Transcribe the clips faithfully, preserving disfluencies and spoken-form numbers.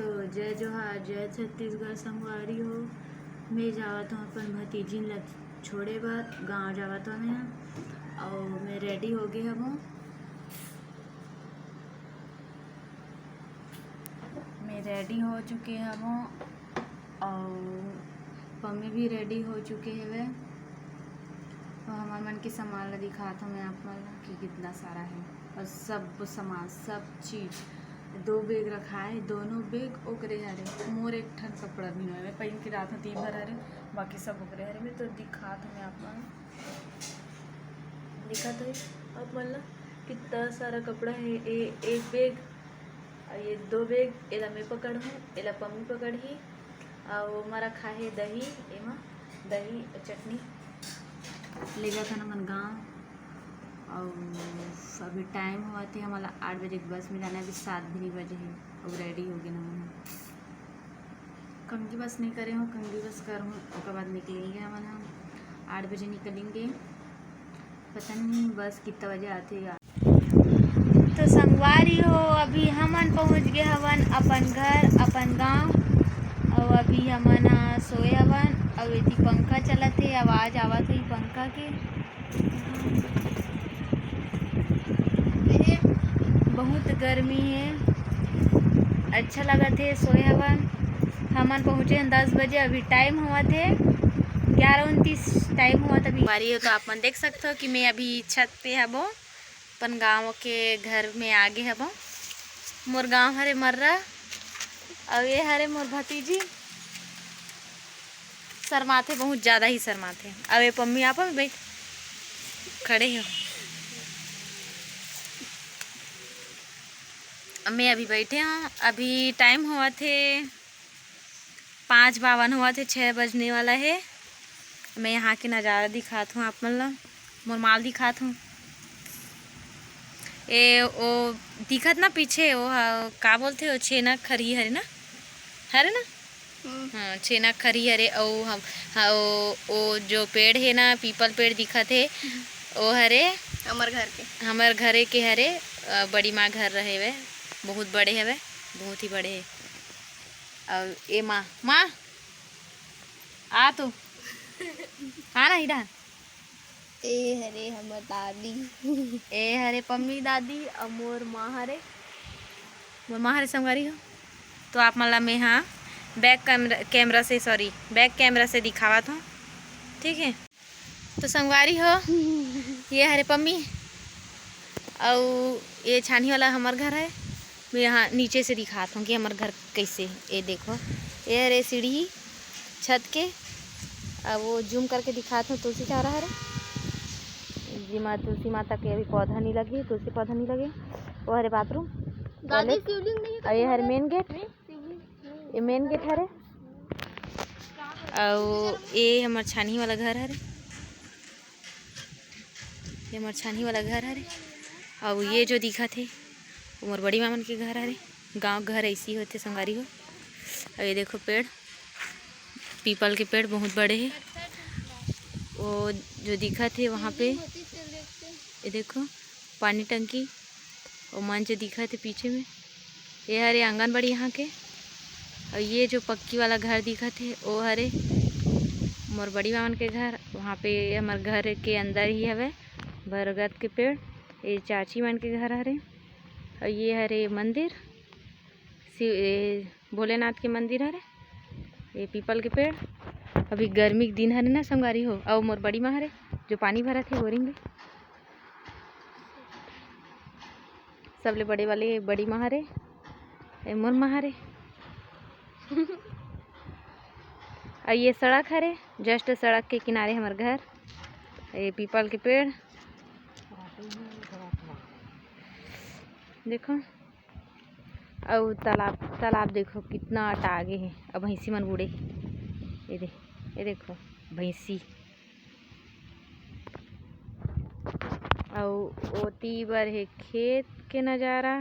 तो जय जोहार, जय छत्तीसगढ़ संगवारी हो। मैं जावत हूँ अपन भतीजिन ला छोड़े बर, गाँव जावत हूँ मैं। और मैं रेडी हो गए हूँ, मैं रेडी हो चुके हवं और पम्मी भी रेडी हो चुके हवे। तो हमर मन के सामान ला दिखात हूँ मैं आप मन ला कि कितना सारा है। और सब सामान, सब चीज, दो बैग रखा है, दोनों बैग ओकरे हरे। मोर एक ठन कपड़ा भी नोहे, मैं पहिन के रात में ती भर हरे, बाकी सब ओकरे हरे। मैं तो दिखात हूँ मैं आप मन, दिखत है आप मन ला कितना सारा कपड़ा है। ए, एक बैग, अउ ये दो बैग, एला मैं पकड़हूँ, एला पम्मी पकड़ही। अउ ओमा रखा है दही, एमा दही, चटनी। ले जात हन हमन गाँव। अउ अभी टाइम होवत हे, हमला आठ बजे के बस में जाना है, अभी सात भी नहीं बजे है। अउ रेडी हो गए हमन, कंघी बस नहीं करे हूँ, कंघी बस करहूँ, ओकर बाद निकलेंगे हमन। हम आठ बजे निकलेंगे, पता नहीं बस कितना बजे आथे यार। तो संगवारी हो, अभी हमन पहुँच गए हवन अपन घर, अपन गांव। और अभी हमन ह सोए हवन, और एती पंखा चलत हे, आवाज आवत हे पंखा के। बहुत गर्मी है, अच्छा लगत है, सोए हवन। हमन पहुँचे हन दस बजे, अभी टाइम होवत है ग्यारह उनतीस टाइम होवत अभी। बारी हो तो आप मन देख सकते हो कि मैं अभी छत पे हबो, अपन गाँव के घर में आगे हबो। मोर गाँव हरे मर्रा, और ये हरे मोर भतीजी। शर्माथे, बहुत ज़्यादा ही शर्माथे। अब ये पम्मी आप अभी बैठ खड़े हो। अब मैं अभी बैठे हूँ, अभी टाइम हुआ थे पाँच बावन हुआ थे, छः बजने वाला है। मैं यहाँ के नज़ारा दिखात हूँ आप मन ला, मोर माल दिखात हूँ। ए ओ दिखत ना पीछे, ओ ह-, का बोलथे, ओ छेना खरही हरे ना, हरे ना? हम्म। हाँ, छेना खरही हरे, अउ हम, हाँ, ओ, ओ जो पेड़ हे ना, पीपल पेड़ दिखत हे, हम्म। ओ हरे हमर घर के। हमर घरे के हरे, अ, बड़ी माँ घर रहे वे, बहुत बड़े हवे, बहुत ही बड़े हे। अउ ए माँ, माँ, आ तो, आ ना इधर। ए हरे हमर दादी। ए हरे पम्मी दादी अउ मोर माँ हरे, मोर माँ हरे संगवारी हो। तो आप मन ला मैं हाँ बैक कैमरा, कैमरा से, सॉरी, बैक कैमरा से दिखावत हूँ, ठीक है। तो संगवारी हो, ये हरे पम्मी अउ ये छानी वाला हमर घर है। मैं यहाँ नीचे से दिखात हूँ कि हमर घर कैसे, ये देखो, ये हरे सीढ़ी छत के। अब वो जूम करके दिखात हूँ, तुलसी चौरा हरे, जेमा तुलसी माता के अभी पौधा नहीं लगे, तुलसी पौधा नहीं लगे। वो हरे बाथरूम, दादी टॉयलेट, शिवलिंग नहीं और ये हरे मेन गेट, शिवलिंग नहीं। ये मेन गेट हरे, और ये हमर छानी वाला घर हरे, ये हमर छानी वाला घर हरे, और ये जो दिखत हे, वो मोर बड़ी माँ मन के घर हरे। गाँव घर ऐसी होथे संगवारी हो। और ये देखो पेड़, पीपल के पेड़ बहुत बड़े हे। वो जो दिखत हे वहाँ पे, ये देखो पानी टंकी, वो मंच दिखत हे पीछे में। ये हरे आंगनबाड़ी यहाँ के। और ये जो पक्की वाला घर दिखत हे, वो हरे मोर बड़ी माँ मन के घर। वहाँ पे हमर घर के अंदर ही हवे बरगद के पेड़। ये चाची मन के घर हरे। और ये हरे मंदिर, शिव, ए, भोलेनाथ के मंदिर हरे। ये पीपल के पेड़। अभी गर्मी के दिन हरे ना संगवारी हो, अउ मोर बड़ी माँ हरे जो पानी भरत हे बोरिंग में। सबले बड़े वाले बड़ी माँ हरे, ए मोर माँ हरे। अउ ये सड़क हरे, just सड़क के किनारे हमर घर। ये पीपल के पेड़ देखो। अउ तालाब, तालाब देखो कितना अटा आगे हे। अब भैंसी मन बूड़े हे। ये दे, ये देखो भैंसी। अउ ओती बर हे खेत के नजारा।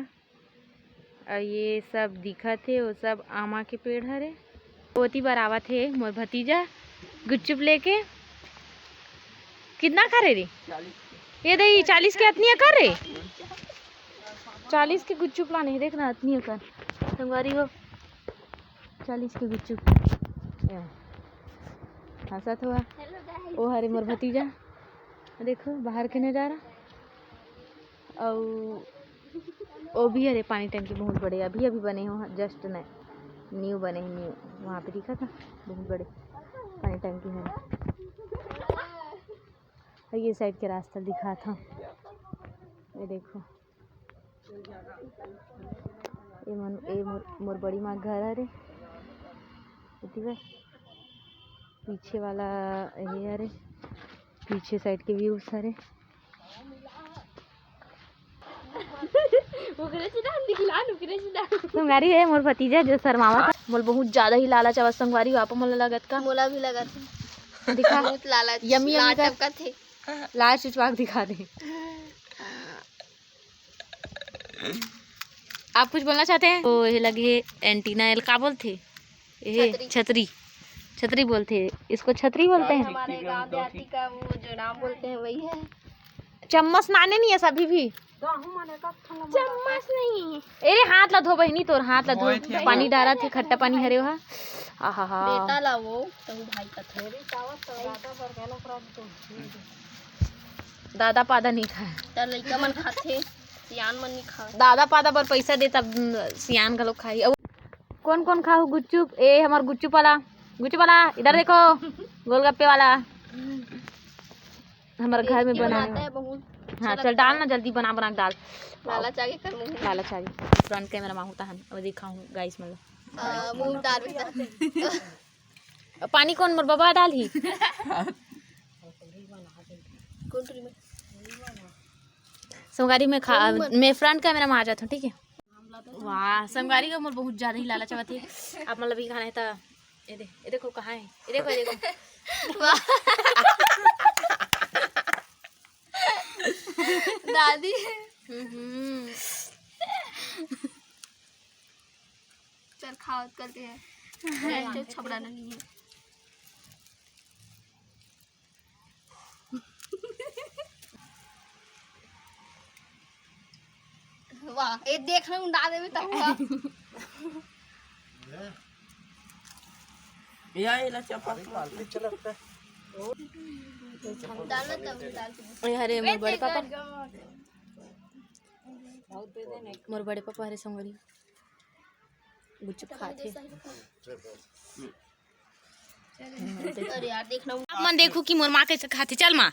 अउ ये सब दिखत हे, वो सब आमा के पेड़ हरे। ओती बर आवत हे मोर भतीजा गुपचुप लेके। कितना करे रे? ये दे, चालीस के अतनी अकन रे। चालीस के गुपचुप लाने हे, देखना अतनी अकन। संगवारी हो, चालीस के गुच्चू। ए, हंसत हुआ। Hello guys। ओ हरे मोर भतीजा। देखो बाहर के नजारा। अउ ओ भी हरे पानी टंकी बहुत बड़े, अभी अभी बने हो, just नए, new बने हैं, new। वहाँ पे दिखा था बहुत बड़े पानी टंकी है। और ये side के रास्ता दिखा था, ये देखो। ए मन, ए मोर, मोर बड़ी माँ घर हरे। एती बा। पीछे वाला ये हरे, पीछे side के views हरे। ओकरे से ना, दिखला न, ओकरे से ना। संगवारी हे मोर भतीजा जो शर्मावत हे। मोला बहुत ज्यादा ही लालच आवत संगवारी, आप मोला लगत का? मोला भी लगत हे। दिखा। बहुत लालच। Yummy, yummy लाल का टपकत हे। लाल चुचवाक दिखा दे। आप कुछ बोलना चाहते हैं? तो ये लगे antenna, एला का बोलथे? ये छतरी। छतरी, छतरी बोलथे। इसको छतरी बोलते हैं। हमारे गांव देहाती का वो जो नाम बोलते हैं वही है। चम्मच नाने नहीं है सभी भी। चम्मच नहीं है। एरे हाथ ला धो बहिनी, तोर हाथ ला धो। पानी डारा थे, खट्टा पानी हरे हा। आहा हा। बेटा ला वो, तहु भाई कथे। दादा पादा नहीं खाए। त लइका मन खाथे, सियान मन नहीं खाए। दादा पादा बर पैसा दे तब, उम, सियान घलो खाही। अउ कोन कोन खाहू गुच्चुप? ए हमर गुच्चुप वाला, गुच्चुप वाला इधर देखो, गोलगप्पे वाला। हमर घर में बनाने वाला। हाँ, चल डाल ना, जल्दी बना बना के डाल। लालच आगे कर मुंह। लालच आगे। Front camera मा होता है, अब दिखाऊं guys मतलब। आ, मुंह डाल बेटा। पानी कोन मोर बबा डालही? संगवारी में खा, मैं front camera में आ जाता हूँ, ठीक है? वाह, संगवारी का मोर बहुत ज्यादा ही लालच आवत हे। आप मतलब भी खाना है तो ये दे, ये देखो कहाँ है, ये देखो, ये देखो। वाह। दादी। हम्म। चल खाओ, करते हैं। चल, छपड़ा नहीं है। वाह, ये देख रहे उंडा देवे तब हुआ। या, ये ला चपक। डालना तब डाल के। ये हरे मोर बड़े पापा। मोर बड़े पापा हरे संगवारी। गुपचुप खाथे। अरे यार, देख ना। आप मन देखो कि मोर माँ कैसे खाथे। चल माँ।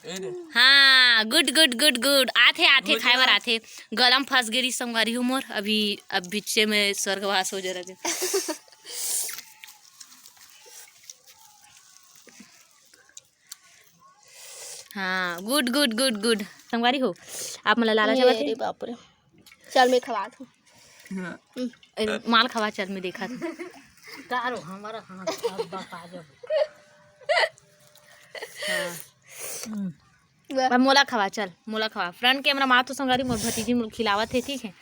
हाँ, good, good, good, good। आथे, आथे, खाए बर आथे। गला म फंस गे रहिस संगवारी हो मोर। अभी, अब बीचे में स्वर्गवास हो जा रहे। हाँ, good, good, good, good। संगवारी हो, आप मन ला लालच आवत हे? अरे बाप रे। चल, मैं खवात हूँ। हाँ। ए, माल खवा, चल, मैं देखा था। तारो हमारा हाथ, अब बता जब। हाँ। वाह। अब मोला खवा, चल, मोला खवा। Front camera मा तो संगवारी मोर भतीजी मोला खिलावत हे, ठीक है?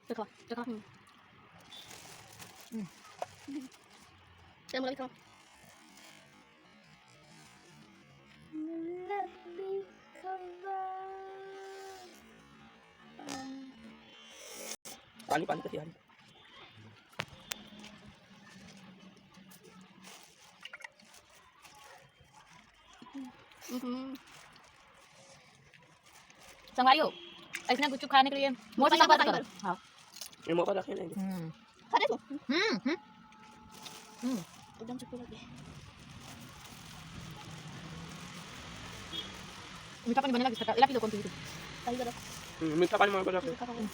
देखो, देखो। हम्म। हम्म। चल, मोला खवा। पानी, पानी का तैयारी। हम्म। संगवारी हो, ऐसने गुपचुप खाने के लिए मोर मोर पसंद पसंद करो। करो। हाँ। ये मोर पर रखे नहीं। हम्म। खा दे तू। हम्म, हम्म। हम्म। एकदम चुप हो गया। मीठा पानी बने लगिस, खट्टा, एला पी लो, कौन पी लो? सही करो। हम्म, मीठा पानी मोर पर रखे। मीठा पानी।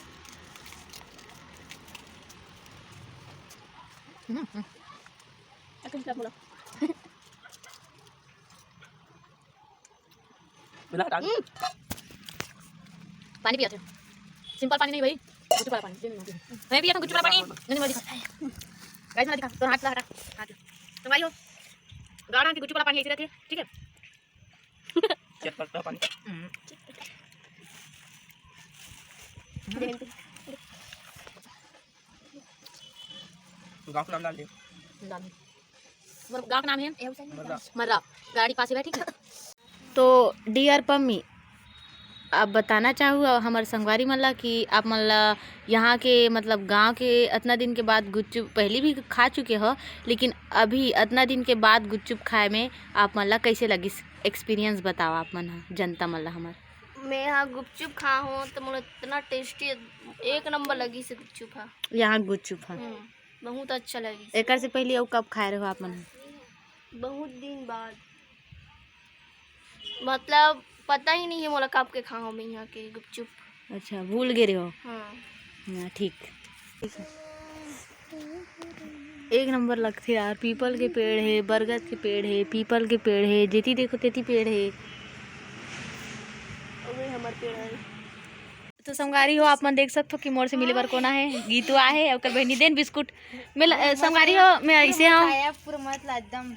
हम्म, हम्म। अच्छा, मीठा बोला। बिना हटा के। हम्म। पानी पिया थे। Simple पानी नहीं भाई, गुपचुप वाला पानी। मैं पिया था गुपचुप वाला पानी। नहीं, नहीं, मैं दिखा। Guys, मैं दिखा। तो हाथ ला हटा। हाथ। तो भाई हो, गाढ़ा के गुपचुप वाला पानी ऐसे रहते, ठीक है? चटपटा पानी। हम्म। गाँव का नाम डाल दे। डाल दे। मोर गाँव का नाम है? मर्रा। मर्रा। गाड़ी पास ही बैठी है। तो dear पम्मी, आप बताना चाहू हमर संगवारी मन ला कि आप मन ला यहाँ के, मतलब, गांव के अतना दिन के बाद गुपचुप, पहली भी खा चुके हो, लेकिन अभी अतना दिन के बाद गुपचुप खाए में आप मन ला कैसे लगिस? एक्सपीरियंस बताओ आप मन ह, जनता मन ला हमर। मैं यहाँ गुपचुप खा हूँ तो मोला इतना टेस्टी, एक नंबर लगिस हे गुपचुप हा। यहाँ गुपचुप हा। हम्म, बहुत अच्छा लगिस। एकर से पहले अउ कब खाए रहो आप मन ह? बहुत दिन बाद, मतलब पता ही नहीं है मोला कब के खा हूँ मैं यहाँ के गुपचुप। अच्छा, भूल गे रहो। हाँ। हाँ, ठीक। एक नंबर लगथे यार, पीपल के पेड़ हे, बरगद के पेड़ हे, पीपल के पेड़ हे, जेती देखो तेती पेड़ हे। ओए हमर पेड़ हे। तो संगवारी हो, आप मन देख सकथो कि मोर से मिले बर कोन आहे, गीतू आहे, ओकर बहिनी देन बिस्कुट। मैं ल-, संगवारी हो, मैं ऐसे हूँ। खाया पूरा मत ला एकदम।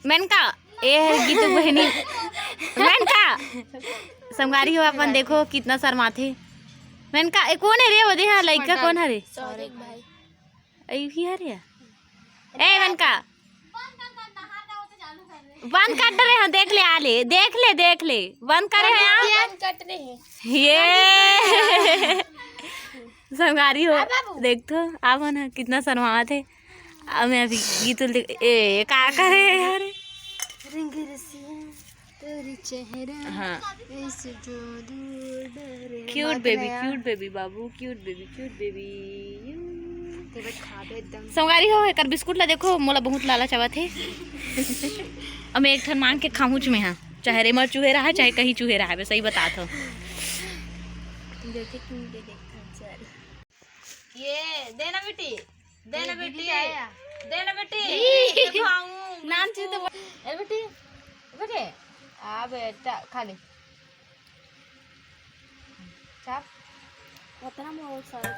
मेनका, ए है गीतू बहिनी। मेनका, संगवारी हो, अपन देखो कितना शर्माथे। मेनका, ए कोन है रे? वो दे, हाँ, लइका कोन है रे? सौरिक भाई। ए भी है रे। ए मेनका, बंद कर दे, हाँ, देख ले, आ ले, देख ले, देख ले, बंद करे हैं आप। बंद कट रहे हैं। ये संगवारी हो, देखथो, आप मन ह कितना शर्मावत हे। अब मैं अभी गीतू ल देख, ए, का करे यार? रंग रसिया तोर चेहरा। हाँ। ऐसे जादू डरे क्यूट मत बेबी, नया। क्यूट बेबी बाबू, क्यूट बेबी, क्यूट बेबी। तेरे खाबे एकदम। संगवारी हो, एकर बिस्कुट ला देखो, मोला बहुत लालच आवत हे। अब मैं एक ठन मांग के खाहूच में, हाँ, चाहे रेमर चूहे रहा, चाहे कहीं चूहे रहा, मैं सही बतात हूँ। देखे कि मुझे देखता चल। ये देना बेटी, देना बेटी, देना बेटी। नाम चीज तो ए बेटी, बेटे, आ बेटा, खा ले। चाप। उतना बहुत सारा।